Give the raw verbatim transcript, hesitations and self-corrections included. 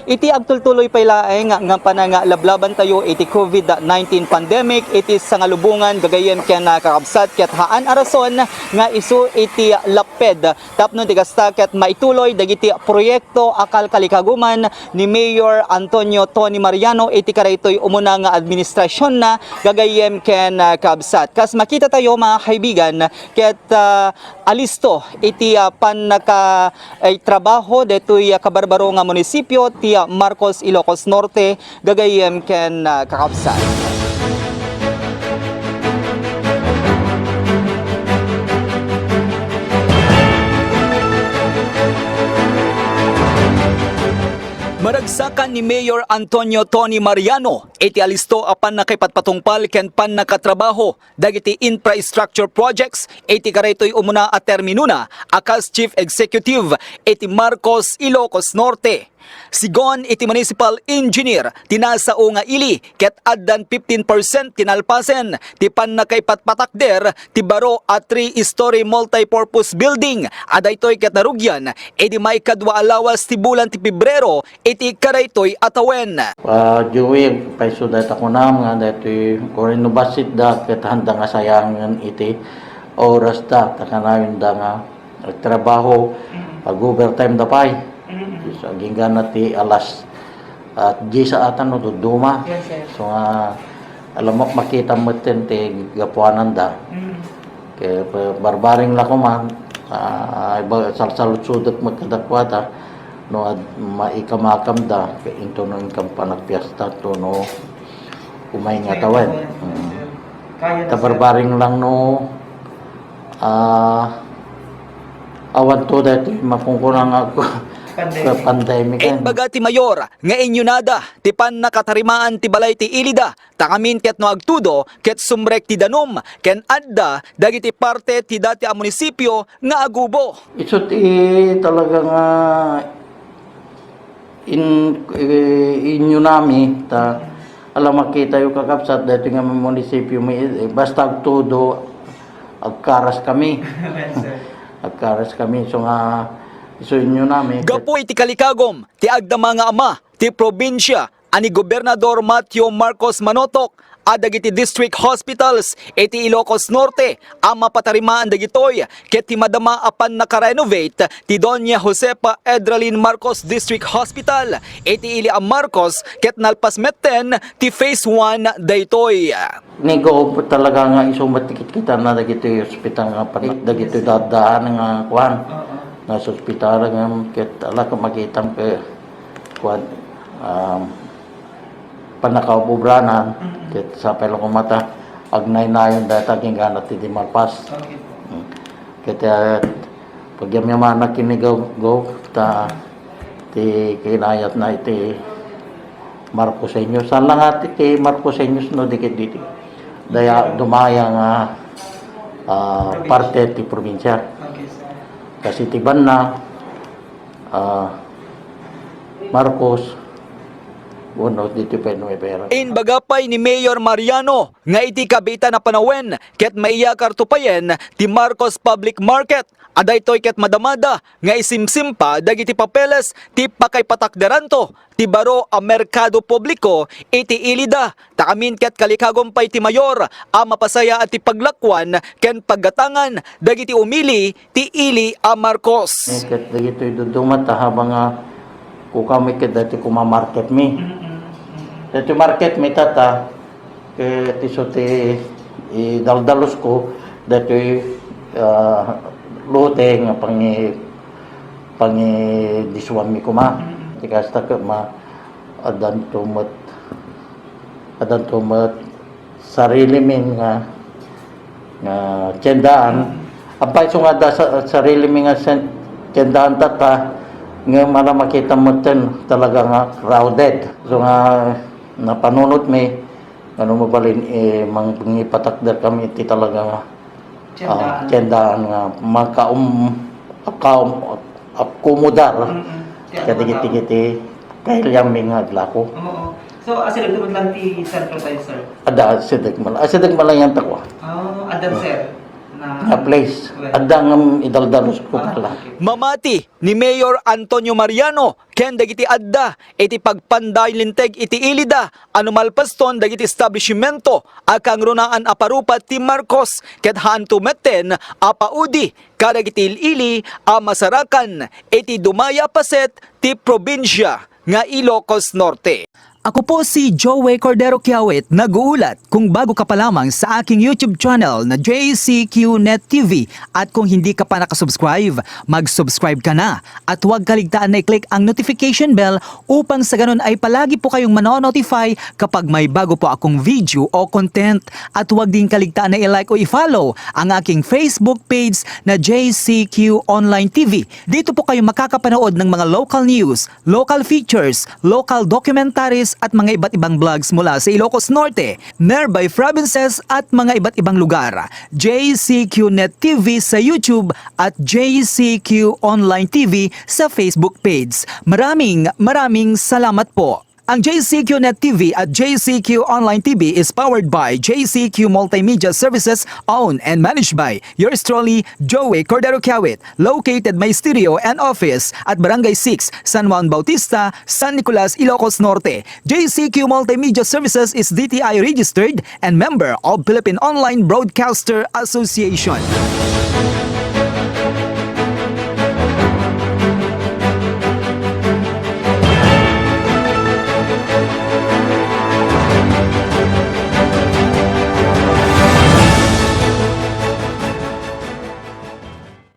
Iti agtultuloy pay laeng nga panangalablabanta iti covid nineteen pandemic, iti sangalubongan gagayyem ken, ah, kakabsat, ket haan a rason nga isu iti lapped tapno ti kasta ket maituloy dagiti proyekto a kalkalikaguman ni Mayor Antonio Tony Mariano iti karaytoy umuna nga administrasionna gagayyem ken, ah, kakabsat. Kas makitatayo, mga kaibigan, ket, ah, alisto iti, ah, pannaka-, ay, trabaho daytoy, ah, kabarbaro nga munisipio ti, ah, Marcos, Ilocos Norte, gagayyem ken, ah, kakabsat. Maragsakan ni Mayor Antonio Tony Mariano iti alisto a pannakaipatpatungpal ken pannakatrabaho dagiti infrastructure projects iti karaytoy umuna a terminona a kas Chief Executive iti Marcos, Ilocos Norte. Sigun iti municipal engineer, ti nasao nga ili ket addan fifteen percent ti nalpasen ti pannakaipatpatakder ti baro a three-story multipurpose building a daytoy ket narugian idi maikadua a lawas ti bulan ti Pebrero iti karaytoy a tawen. Ah, Joey, paiso dayta kunam nga daytoy kuren no bassit da ket handa nga sayangen iti oras da, ta kanayonda nga agtrabaho, Mm. ag-overtime da pay. Mm. So, agingga na ti alas, at diyes ata no duduma. Yes, sir. So, nga, alam mo, makita mo ti gapuanan da. Mm. Kaya pa-, barbaring la ko man, ah, iba, salsaludsudek mo kadakuada, no, ad-, maikamakam da, kaya into no inkam panagpiesta to, no, umay nga tawen. Mm. Kaya na, sir. Tabarbaring lang no, ah, awan to dati makungkunang ako. Pandemic. Pandemic, eh. Imbaga ti mayor nga inyunada ti pannakatarimaan ti balay ti ilida, ta ngamin ket no agtudo ket sumrek ti danum ken adda dagiti parte ti dati a munisipio nga agubo. Isu ti talaga nga in-, eh, inyunami, ta ala makitayo, kakabsat, daytoy nga munisipio mi, eh, basta agtudo, agkaras kami. Agkaras kami. So nga, isu inyunami. Gapu iti kalikagum ti agdama nga ama ti probinsia a ni Gobernador Matthew Marcos Manotok a dagiti district hospitals iti Ilocos Norte a mapatarimaan dagitoy ket ti madama a pannaka-renovate ti Doña Josefa Edralin Marcos District Hospital iti ili a Marcos ket nalpas metten ti phase one daytoy. Ni Gob talaga nga isu met ti kitkitanna dagitoy ospital nga pan-, dagitoy daddaan nga kuan, nga ospital nga ket ala ka makitam ket kuan, um, pannakaob-obranan, ket sapay la koma ta agnaynayon dayta agingga na ti di malpas. Okay po. Mm. Ket, ah, pagyamyamanak ken ni Gob, Gob, ta ti kinayatna iti Marcoseños. Saan la nga ti, ti Marcoseños no di ket diti. Daya, dumaya nga, ah, parte ti probinsia. Okay, sir. Kasi ti banna, ah, Marcos, wenno ditoy pay Nueva Era. Imbaga pay ni Mayor Mariano nga iti kabiitan a panawen ket maiyakarto payen ti Marcos Public Market a daytoy ket madamada nga isimsimpa dagiti papeles ti pakaipatakderanto ti baro a merkado publiko iti ilida. Ta amin ket kalikagum pay ti mayor a mapasayaat ti paglakuan ken paggatangan dagiti umili ti ili a Marcos. Eh, ket dagitoy duduma ta habang nga kukami ket dati kuma market mi. Mm-mm. Dati market mi tata, ket isu ti idaldalos ko, dati, ah, lote nga pangi-, pangidisuan mi kuma. Mm-mm. Ti kasta ket ma-, addanto met, addanto met sarili min nga, nga tiendaan. Apay, isu nga adda sa-, sarili mi nga sen-, tiendaan tata, nga mala makita metten talaga nga crowded. So nga napanunot mi, ano mabalin, eh, mang-, mangipatakder kami iti talaga nga, ah, tiendaan nga makaum-, akaum-, akomodar. Mm-mm. Kadagiti, kadagiti kailian mi nga aglako. Oo. So, asideg met lang ti sentro tayo, sir? Adda, asideg met lang. Asideg met lang yan tako. Ah, adda, sir. A place. Adda ngem idaldalos ko pala. Mamati ni Mayor Antonio Mariano ken dagiti adda iti pagpanday linteg iti ilida a numalpaston dagiti establishmento a kangrunaan a parupa ti Marcos ket haanto metten a paudi kadagiti il-ili a masarakan iti dumaya a paset ti probinsia nga Ilocos Norte. Ako po si Joey Cordero Kiawit, nag-uulat. Kung bago ka pa lamang sa aking YouTube channel na J C Q Net T V at kung hindi ka pa nakasubscribe, mag-subscribe ka na at huwag kaligtaan na i-click ang notification bell upang sa ganun ay palagi po kayong manonotify kapag may bago po akong video o content. At huwag din kaligtaan na i-like o i-follow ang aking Facebook page na J C Q Online T V. Dito po kayo makakapanood ng mga local news, local features, local documentaries at mga iba't ibang vlogs mula sa Ilocos Norte, nearby provinces at mga iba't ibang lugar. J C Q Net T V sa YouTube at J C Q Online T V sa Facebook page. Maraming, maraming salamat po. Ang J C Q Net T V at J C Q Online T V is powered by J C Q Multimedia Services, owned and managed by yours truly, Joey Cordero Kiawit, located my studio and office at Barangay six, San Juan Bautista, San Nicolas, Ilocos Norte. J C Q Multimedia Services is D T I registered and member of Philippine Online Broadcaster Association.